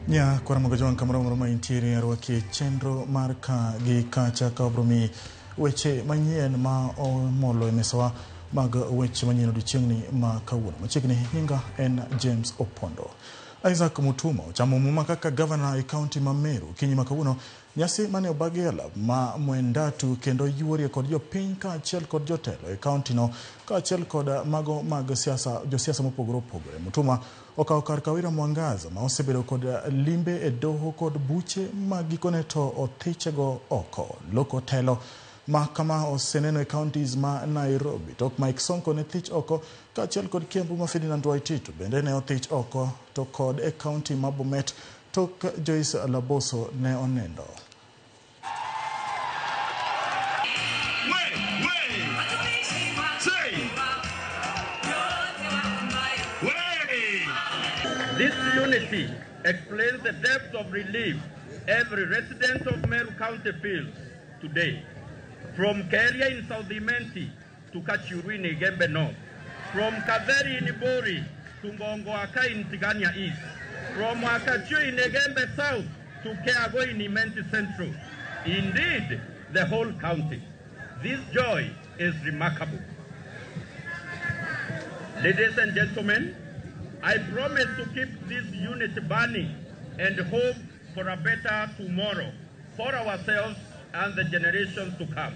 Nya kwara mogo jwang' kamoro amora ma intiere arwaki e chenro mar ka gi kacha ka wabro miyi weche manyien ma omolo e mesawa mag weche manyien odiochieng'ni ma kawuono. Machiegni nyinga en James Opondo. Isaac Mutuma ochamo muma kaka gavana e kaunti ma Meru kinyi ma kawuono. Nyasi mane obagi e lab ma Mwendatu kendo yuorie kod jopiny kaachiel kod jotelo e kaunti no kaachiel kod mago mag siasa josiasa mopogore opogore. Mutuma okawo kar Kawira Mwangaza ma osebedo kod limbe e doho kod buche ma gikone to othichego oko. Loko telo ma kama oseneno e counties ma Nairobi. Tok Mike Sonko ne thich oko kaachiel kod Kiambu ma Ferdinand Waititu bende ne othich oko to kod e county ma Bomet tok Joyce Laboso ne onendo. This unity explains the depth of relief every resident of Meru County feels today. From Keria in South Imenti to Kachuru in Igembe North, from Kaveri in Ibori to Ngongoaka in Tigania East, from Wakachu in Igembe South to Keago in Imenti Central. Indeed, the whole county. This joy is remarkable. Ladies and gentlemen, I promise to keep this unity burning and hope for a better tomorrow for ourselves and the generations to come.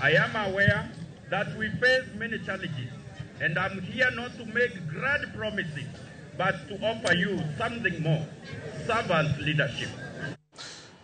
I am aware that we face many challenges, and I'm here not to make grand promises, but to offer you something more, servant leadership.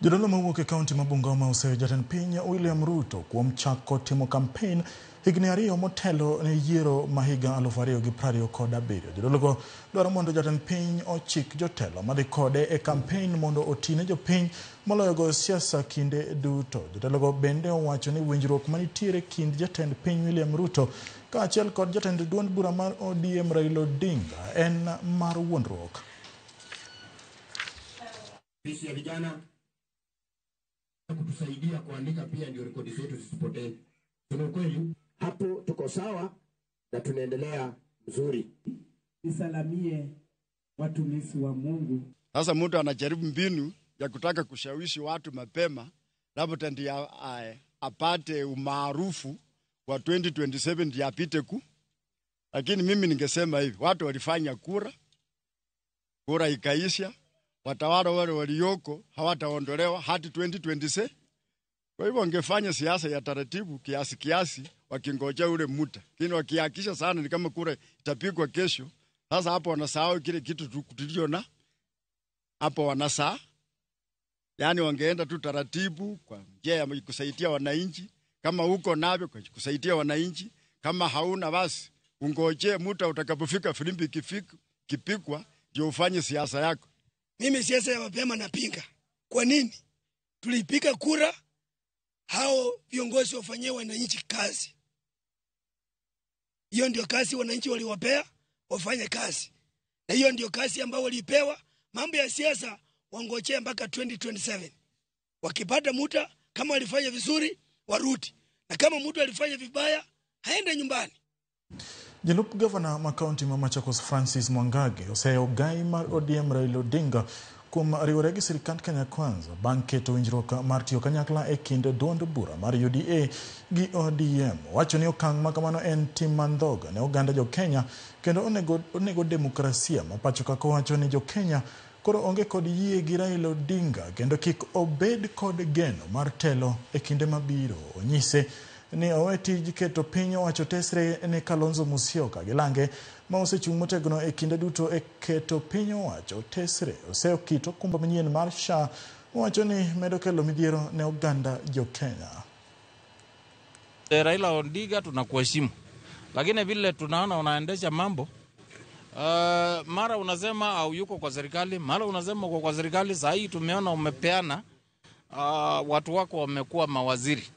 Jodolo mawuok e kaunti ma Bungoma oseyo jatend piny William Ruto kuom chako timo kampen higni 2 motelo ne yiero ma higa 2027. Jodologo dwaro mondo jatend piny ochik jotelo madhi kode e kampen mondo oti ne jopiny moloyo goyo siasa kinde duto. Jotelogo bende owacho ni winjruok manitiere kind jatend piny William Ruto kaachiel kod jatend duond bura mar ODM Raila Odinga en mar wuondruok. Ofisi ya vijana kutusaidia kuandika pia ndio rekodi zetu zisipotee. Sema ukweli, hapo tuko sawa na tunaendelea mzuri. Nisalamie watumishi wa Mungu. Sasa mtu anajaribu mbinu ya kutaka kushawishi watu mapema, labda ndiye apate umaarufu wa 2027 ndiye apite ku. Lakini mimi ningesema hivi, watu walifanya kura, kura ikaisha, watawala wale walioko hawataondolewa hadi 2027. Kwa hivyo wangefanya siasa ya taratibu kiasi kiasi, wakingoja ule muda. Lakini wakihakikisha sana ni kama kura itapigwa kesho. Sasa hapo wanasahau kile kitu tuliona. Hapo wanasaa. Yaani wangeenda tu taratibu kwa njia ya kusaidia wananchi. Kama uko navyo kusaidia wananchi, kama hauna basi ungoje muda utakapofika, filimbi ikipigwa ndio ufanye siasa yako. Mimi siasa ya mapema napinga. Kwa nini? Tulipiga kura hao viongozi wafanyie wananchi kazi. Hiyo ndio kazi wananchi waliwapea, wafanye kazi. Na hiyo ndio kazi ambayo walipewa. Mambo ya siasa wangojee mpaka 2027. Wakipata muda, kama walifanya vizuri warudi, na kama mtu alifanya vibaya haende nyumbani. Jalup gavana ma kaunti ma Machakos Francis Mwangage oseyo gai mar ODM Raila Odinga kuom riwore gi sirikand Kenya Kwanza bang' keto winjruok mar tiyo kanyakla e kind duond bura mar UDA gi ODM. Owacho ni okang' ma kamano en tim mandhoga ne oganda jo Kenya kendo onego demokrasia ma pacho ka kowacho ni jo Kenya koro onge kod yie gi Raila Odinga kendo kik obed kod geno mar telo e kinde mabiro. Onyise ni owe tij keto piny owacho tesre ne Kalonzo Musyoka gi lange ma osechung' motegno e kinde duto e keto piny owacho tesre. Oseokito okumba manyien mar SHA owacho ni medo kelo midhiero ne oganda jo Kenya. Raila Odinga tunakuheshimu, lakini vile tunaona unaendesha mambo mara unasema au yuko kwa serikali, mara unasema uko kwa serikali. Saa hii tumeona umepeana watu wako wamekuwa mawaziri.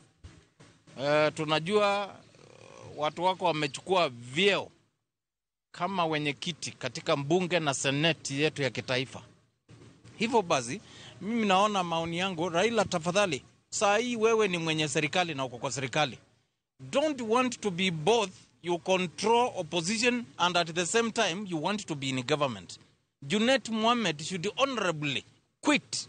Tunajua watu wako wamechukua vyeo kama wenyekiti katika mbunge na seneti yetu ya kitaifa. Hivyo basi mimi naona, maoni yangu, Raila tafadhali, saa hii wewe ni mwenye serikali na uko kwa serikali. Don't want to be both. You control opposition and at the same time you want to be in government. Junet Mohammed should honorably quit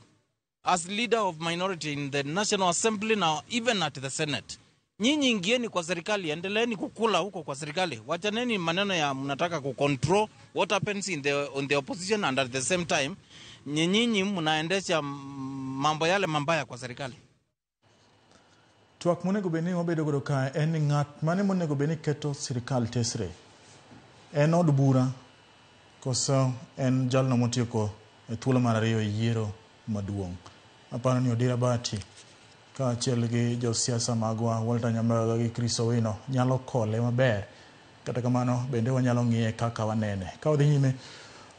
as leader of minority in the National Assembly now even at the Senate. Nyinyi ingieni kwa serikali, endeleeni kukula huko kwa serikali. Wachaneni maneno ya mnataka kucontrol what happens in the, on the opposition and at the same time nyinyi mnaendesha mambo yale mabaya kwa serikali. Twak monego bed ni wabedo godo kae en ni ng'at mane monego bed ni keto sirikal tesre. En od bura koso en jalno motieko e thuolo mar ariyo e yiero maduong'. Aparo ni Odira Bati kaachiel gi josiasa magwa Walter Nyambaga gi Chris Owino nyalo kole maber. Kata kamano bende wanyalo ng'iye kaka wanene. Ka wadhi nyime,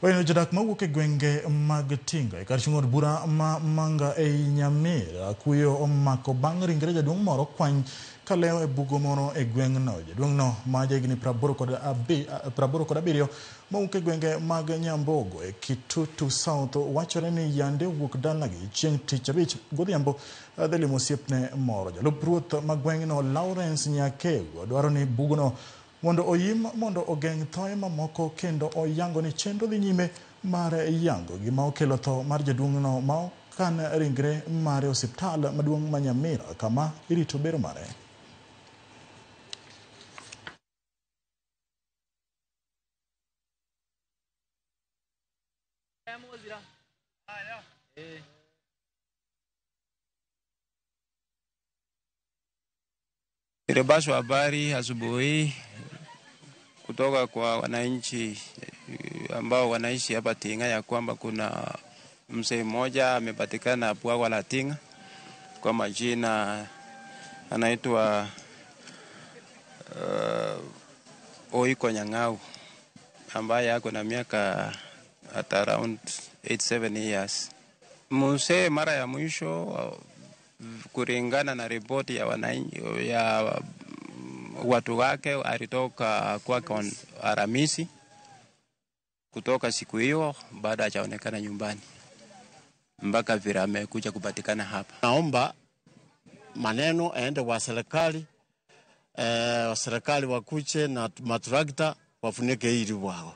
weno jodak mawuok e gwenge mag Tinga e kar chung' od bura ma Manga ei Nyamira kuyo omako bang' ringre jaduong' moro kwany kalewo e bugo moro e gweng'no. Jaduong'no ma jahigni 87 mawuok e gwenge mag Nyambogo e Kitutu South wachore ni yande owuok dalagi chieng' tich abich godhiambo dhi limo osiepne moro. Jalup ruoth ma gweng'no Lawrence Nyakego dwaro ni bugono mondo oyim mondo ogeng' thoe mamoko kendo oyango ni chenro dhi nyime mar yango gima okelo tho mar jaduong'no ma okan ringre mare e osiptal maduong' ma Nyamira kama irito bero mare. Nilipashwa habari asubuhi kutoka kwa wananchi ambao wanaishi hapa Tinga ya kwamba kuna mzee mmoja amepatikana bwawa la Tinga kwa majina anaitwa Oiko Nyang'au ambaye ako na miaka at around 87 years. Mzee mara ya mwisho kulingana na ripoti ya wananchi ya watu wake alitoka kwake Alhamisi. Kutoka siku hiyo baada hajaonekana nyumbani mpaka vile amekuja kupatikana hapa. Naomba maneno aende kwa serikali, serikali wakuche na matrakta wafunike hili bwawa.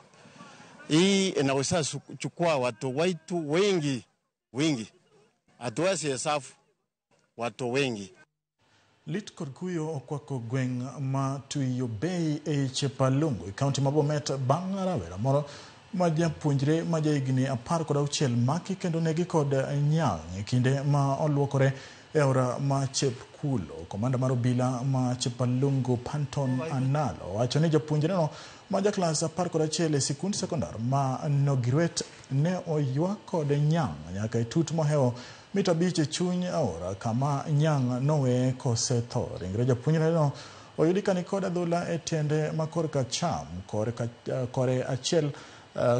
Hii inaweza kuchukua watu wetu wengi wengi, hatuwezi hesabu watu wengi. Lit kod kuyo okwako gweng' ma Tuiyo Bay e Chepalungu e kaunti ma Bomet bang' rawera moro ma japuonjre ma jahigni 16 maki kendo negi kod nyang' e kinde ma oluokore e aora ma Chepkulo. Komanda mar obila ma Chepalungu Panton Analo wacho ni japuonjreno ma ja klas 11 e sikund sekondar ma Nogirwet ne oywa kod nyang' nyaka e tut mohewo mita 5 e chuny aora kama nyang' noweye kosetho. Ringre japuonjreno oyudi ka nikod adhola e tiende ma korka cham kore achiel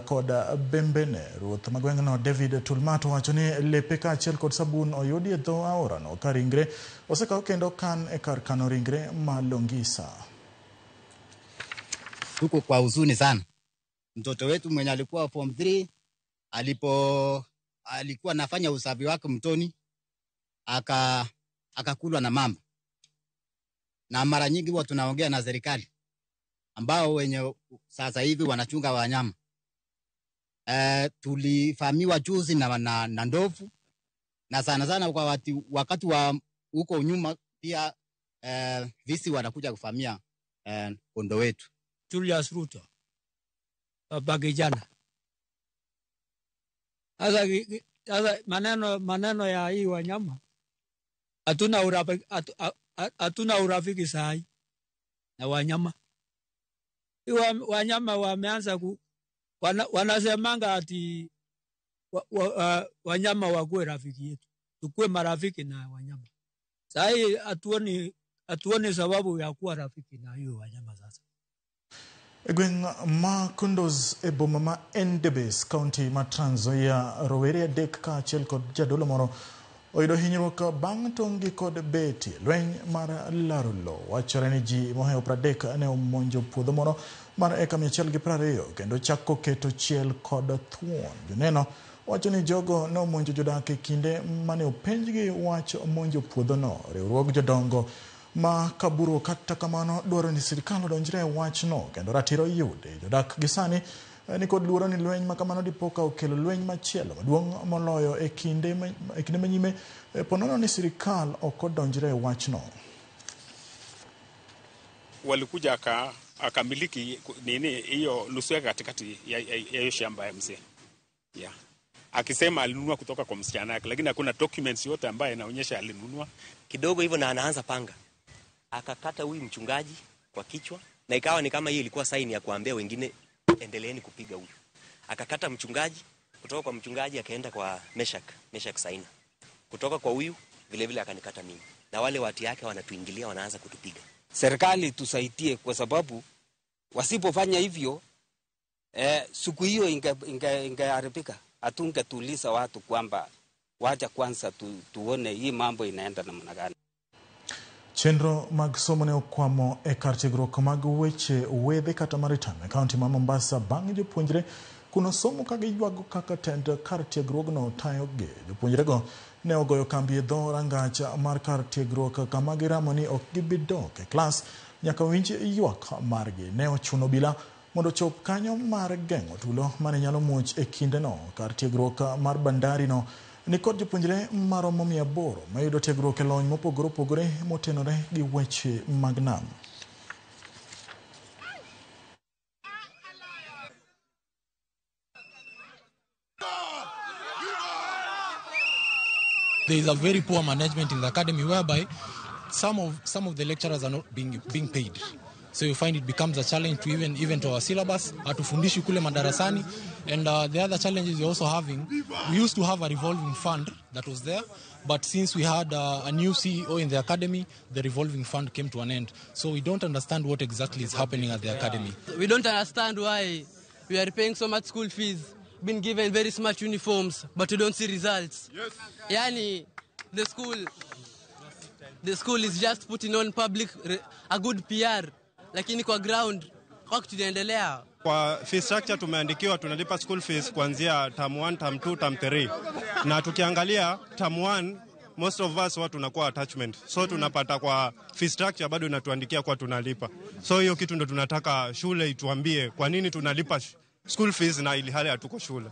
kod bembene. Ruoth ma gweng'no David Tulmato wacho ni lepe kaachiel kod sabun oyudi e dho aorano ka ringre osekaw kendo kan e kar kano ringre ma Longisa. Tuko kwa huzuni sana. Mtoto wetu mwenye alikuwa form 3 alikuwa anafanya usafi wake mtoni akakulwa na mamba. Na mara nyingi huwa tunaongea na serikali ambao wenye sasa hivi wanachunga wanyama. Tulifahamiwa juzi na ndovu, na sana sana kwa wakati wa huko nyuma pia visi wanakuja kufamia kondo wetu. Julius Ruto baba kijana. Sasa maneno ya hii wanyama hatuna urafiki sahi na wanyama. Hii wanyama wameanza wanasemanga ati wanyama wakuwe rafiki yetu, tukue marafiki na wanyama. Sahi hatuoni sababu ya kuwa rafiki na hiyo wanyama sasa. E gweng' ma Kundos e boma ma Endebess, kaunti ma Trans Nzoia, rowere adek kaachiel kod jadolo moro oyudo hinyruok bang' tong' gi kod beti. Lweny mar laro lowo wachore ni ji mohewo 30 ne omonjo puodho moro mar eka 120 kendo chako keto chiel kod thuon. Joneno wacho ni jogo ne omonjo jodak e kinde mane openjgi wach monjo puodhono. Riwruog jodongo ma Kaburo kata kamano dwaro ni sirikal odonjre e wachno kendo ratiro yude. Jodak gi sani Nikod luoro ni lweny ma kamano dipo ka okelo lweny machielo maduong' moloyo e kinde manyime ponono ni sirikal ok odonjre e wachno. Walikuja akamiliki nini hiyo nusu yake katikati ya hiyo shamba ya mzee. Yeah. Akisema alinunua kutoka kwa msichana yake, lakini hakuna documents yote ambayo inaonyesha alinunua. Kidogo hivyo na anaanza panga. Akakata huyu mchungaji kwa kichwa, na ikawa ni kama hiyo ilikuwa saini ya kuambia wengine endeleeni kupiga huyu. Akakata mchungaji, kutoka kwa mchungaji akaenda kwa Meshak Saina. Kutoka kwa huyu vile vile akanikata mimi. Na wale watu yake wanatuingilia wanaanza kutupiga. Serikali tusaidie kwa sababu wasipofanya hivyo siku hiyo ingeharibika. Hatungetuliza watu kwamba wacha kwanza tuone hii mambo inaenda namna gani. Chenro mag somo ne okwamo e kar tiegruok mag weche wedhe kata maritime e kaunti ma Mombasa bang' jopuonjre kuno somo ka giywago kaka tend kar tiegruogno tayogi. Jopuonjrego ne ogoyo kambi e dho rangach mar kar tiegruok kama giramo ni ok gibi dok e klas nyaka winj ywak margi. Ne ochuno bila mondo chop kanyo mar geng'o tulo mane nyalo muoch e kindeno. Kar tiegruok mar bandari no ni kod jopuonjre maromo 800 mayudo tiegruok e lony mopogore opogore motenore gi weche mag nam. There is a very poor management in the academy whereby some of the lecturers are not being paid. So you find it becomes a challenge to even to our syllabus, hatufundishi kule madarasani. And the other challenges we're also having, we used to have a revolving fund that was there, but since we had a new CEO in the academy, the revolving fund came to an end. So we don't understand what exactly is happening at the academy. We don't understand why we are paying so much school fees, been given very smart uniforms, but we don't see results. Yes. Yani, the school is just putting on public a good PR, lakini kwa ground kwa tunaendelea. Kwa fee structure tumeandikiwa tunalipa school fees kuanzia term 1, term 2, term 3. Na tukiangalia term 1 most of us watu tunakuwa attachment. So tunapata kwa fee structure bado inatuandikia kwa tunalipa. So hiyo kitu ndo tunataka shule ituambie kwa nini tunalipa school fees na ili hali hatuko shule.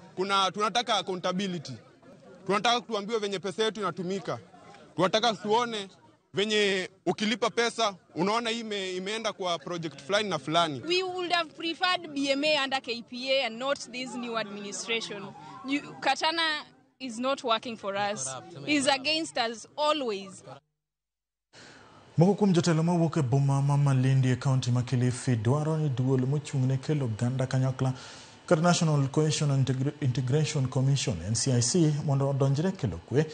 Tunataka accountability. Tunataka tuambiwe venye pesa yetu inatumika. Tunataka tuone venye ukilipa pesa unaona imeenda kwa project fulani na fulani. We would have preferred BMA under KPA and not this new administration. Katana is not working for us. He's against us always. Moko kuom jotelo mawuok e boma ma Malindi e kaunti ma Kilifi dwaro ni duol mochung' ne kelo oganda kanyakla kata National Cohesion and Integration Commission NCIC mondo odonjre kelo kwe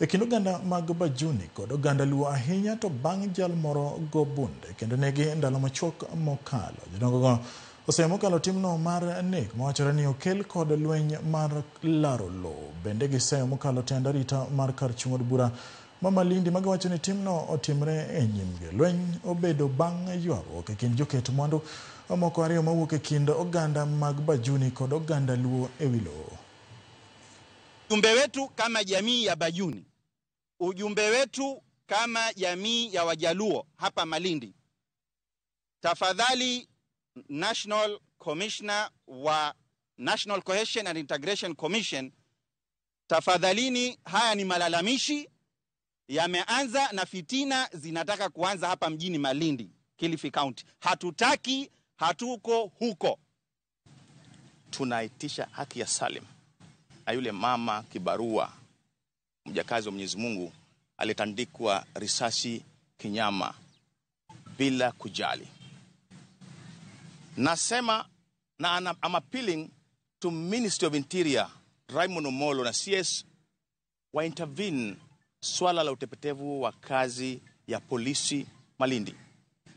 e kind oganda mag Bajuni kod oganda Luo ahinya to bang' jal moro go bunde kendo negi ndalo machuok mokalo. Jodongogo oseyamo mokalo timno mar nek mawachore ni okel kod lweny mar laro lowo. Bende giseyo mokalo tend arita mar kar chung' od bura ma Malindi magiwacho ni timno otimre e nyimgi. Lweny obedo bang' ywaruok e kind joket mwandu moko ariyo mawuok e kind oganda mag Bajuni kod oganda Luo e wi lowo. Ujumbe wetu kama jamii ya Bajuni, ujumbe wetu kama jamii ya Wajaluo hapa Malindi, tafadhali National Commissioner wa National Cohesion and Integration Commission, tafadhalini, haya ni malalamishi yameanza na fitina zinataka kuanza hapa mjini Malindi, Kilifi County. Hatutaki, hatuko huko. Tunaitisha haki ya Salim na yule mama kibarua mjakazi wa Mwenyezi Mungu alitandikwa risasi kinyama bila kujali. Nasema na I'm appealing to Ministry of Interior Raymond Omolo na CS wa intervene swala la utepetevu wa kazi ya polisi Malindi.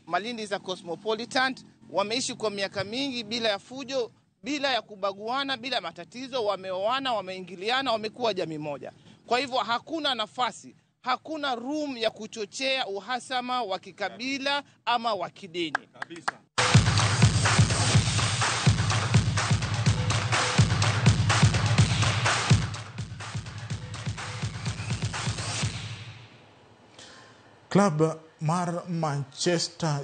Malindi is a cosmopolitan, wameishi kwa miaka mingi bila ya fujo, bila ya kubaguana, bila matatizo, wameoana, wameingiliana, wamekuwa jamii moja. Kwa hivyo hakuna nafasi, hakuna room ya kuchochea uhasama wa kikabila ama wa kidini. Kabisa. Club mar Manchester